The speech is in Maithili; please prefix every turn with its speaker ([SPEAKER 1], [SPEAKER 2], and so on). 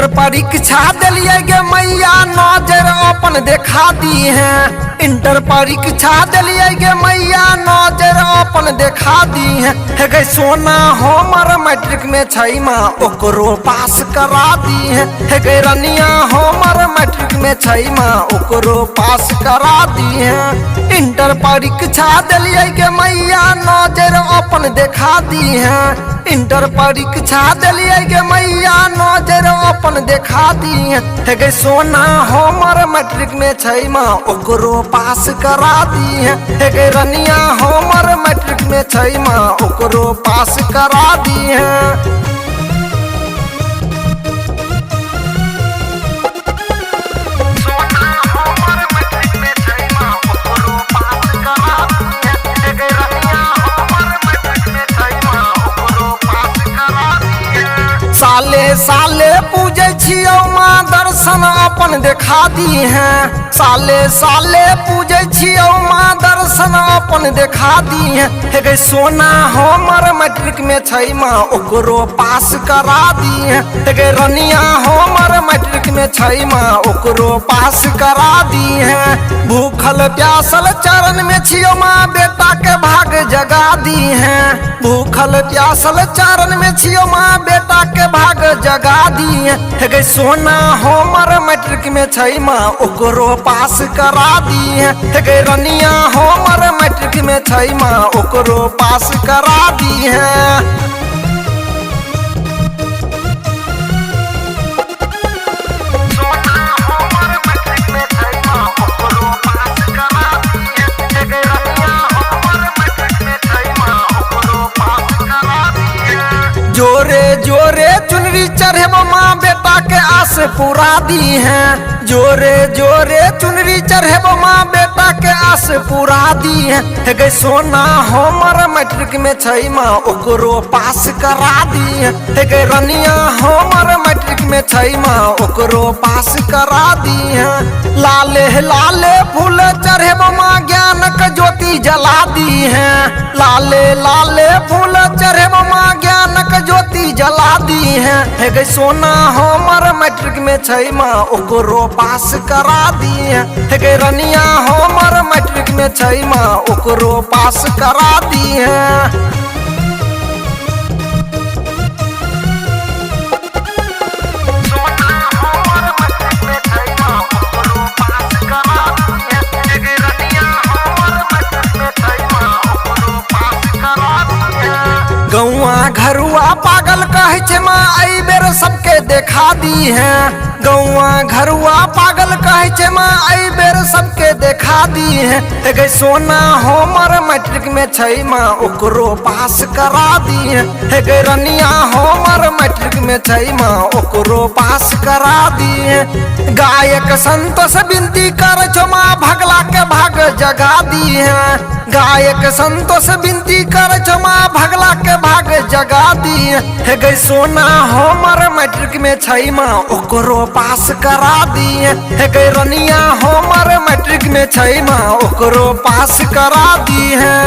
[SPEAKER 1] इंटर परीक्षा दिलियै गे मैया नजर अपन देखा दी है। इंटर परीक्षा दिलियै गे मैया नजर अपन देखा दी है। हे गई सोना हमर मैट्रिक में छै माँ ओकरो पास करा दी है। हे गई रनिया हमर मैट्रिक में छै माँ ओकरो पास करा दी है। इंटर परीक्षा दिलियै गे मैया नजर अपन देखा दी है। इंटर परीक्षा दिलियै गे मैया नजर अपन देखा दी है। हे गई सोना हमर मैट्रिक में छै माँ ओकरो पास करा दी है। हे गई रनिया हमर मैट्रिक में छै माँ ओकरो पास करा दी है।
[SPEAKER 2] सोना हमर मैट्रिक में छै माँ ओकरो पास करा दी है। हे गई रनिया हमर मैट्रिक में छै माँ ओकरो पास करा दी है।
[SPEAKER 1] साले साले पूजै छियौ माँ दर्शन अपन देखा दी है। साले साले पूजै छियौ माँ दर्शन अपन देखा दी है। हे गई सोना हमर मैट्रिक में छै माँ ओकरो पास करा दी है। हे गई रनिया हमर मैट्रिक में छै माँ ओकरो पास करा दी है। भूखल प्यासल चरण में छियौ माँ बेटा के भाग जगा दी है। भूखल प्यासल चरण में छियौ माँ बेटा के भाग जगा दी है। हे गई सोना हमर मैट्रिक में छै माँ ओकरो पास करा दी है। हे गई रनिया हमर मैट्रिक में छै माँ ओकरो पास करा दी है।
[SPEAKER 2] सोना हमर मैट्रिक में छै माँ ओकरो पास करा दी है। हे गई रनिया हमर मैट्रिक में छै माँ ओकरो पास करा दी है।
[SPEAKER 1] जोरे जोरे चुनरी चढ़ेबो माँ बेटा के आस पूरा दी है। जोरे जोरे चुनरी चढ़ेबो माँ बेटा के आस पूरा दी है। हे गई सोना हमर मैट्रिक में छै माँ ओकरो पास करा दी है। हे गई रनिया हमर मैट्रिक में छै माँ ओकरो पास करा दी है। लाले लाले फूल चढ़ेबो माँ ज्ञान के ज्योति जला दी है। लाले लाले फूल चढ़ेबो माँ ज्ञान के ज्योति जला दी है। हे गई सोना हमर मैट्रिक में छै माँ ओकरो पास करा दी है। हे गई रनिया हमर मैट्रिक में छै माँ ओकरो पास करा दी है।
[SPEAKER 2] सोना हमर मैट्रिक में छै माँ ओकरो पास करा दी है। हे गई रनिया हमर मैट्रिक में छै माँ ओकरो पास करा दी है।
[SPEAKER 1] गौआ घरुआ पागल कहै छै माँ एहि बेर सबके देखा दी है। गौआ घरुआ पागल कहै छै माँ एहि बेर सबके देखा दी है। हे गई सोना हमर मैट्रिक में छै माँ ओकरो पास करा दी है। हे गई रनिया हमर मैट्रिक में छै माँ ओकरो पास करा दी है। गायक संतोष विनती कर छौ माँ भगला के भाग जगा दी है। गायक संतोष विनती कर छौ माँ भगला के भाग जगा दी है। हे गई सोना हमर मैट्रिक में छै माँ ओकरो पास करा दी है। हे गई रनिया हमर मैट्रिक में छै माँ ओकरो पास करा दी है।